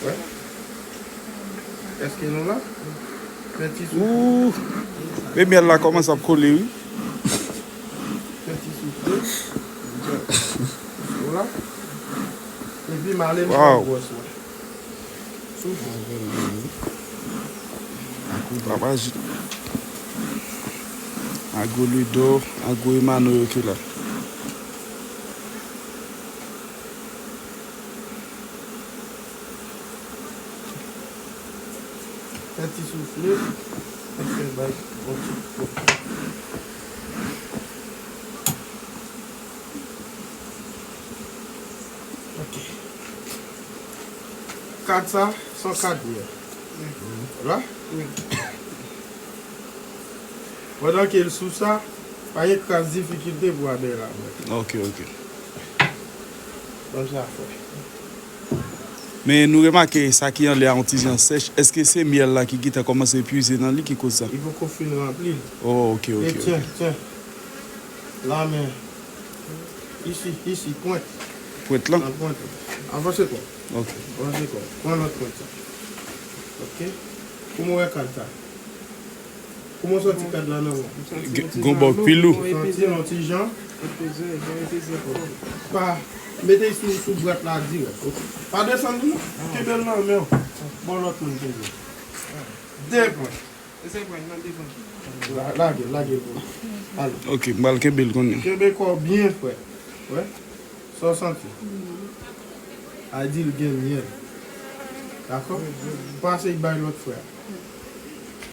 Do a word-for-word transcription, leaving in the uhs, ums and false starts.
Wè. Èske nou la? Fè ti souf. Ou. Men myèl la kòmanse ap kole, wi. Fè ti souf. Ou la? Epi m ale m pran gwòs mwen. Souf. Papa Jil. Agwo Lidò, Agwo Emano yo ki la. Fè ti soufle, fè bay bon ti. Ok. Kad sa, se yon kad. Wi. La? Wi. Pandan ke l sou sa, pa gen kras difikilte pou abèy la. Ok, ok. Ban m sa fè. Men nou remake sa ki anlè a yon ti jan sèch. Èske se myèl la ki gentan kòmanse epuize nan li ki koz sa? Li poko fin ranpli. Oh, ok, ok, ok. E tyen, tyen. La men. Isi, isi, pwent. Pwent lan? Nan pwent lan. Avanse kò. Ok. Avanse kò. Pran lòt pwent sa. Ok. Kouman w wè kad sa? Kouman w santi kad la nan men w? Gon bò pi lou. Santi l yon ti jan. Pa mete l sou, sou bwat la dirèk. Ok. Pa desann li non. Kenbe l nan men w. Bon lòt moun kenbe. De pwen. La- Lage l, lage l pou mwen. Ale. Ok, m pral kenbe l kounye a. Kenbe kò w byen frè. Wè. Sa w santi? A di l gen myèl. Dakò? Pase y bay lòt frè a.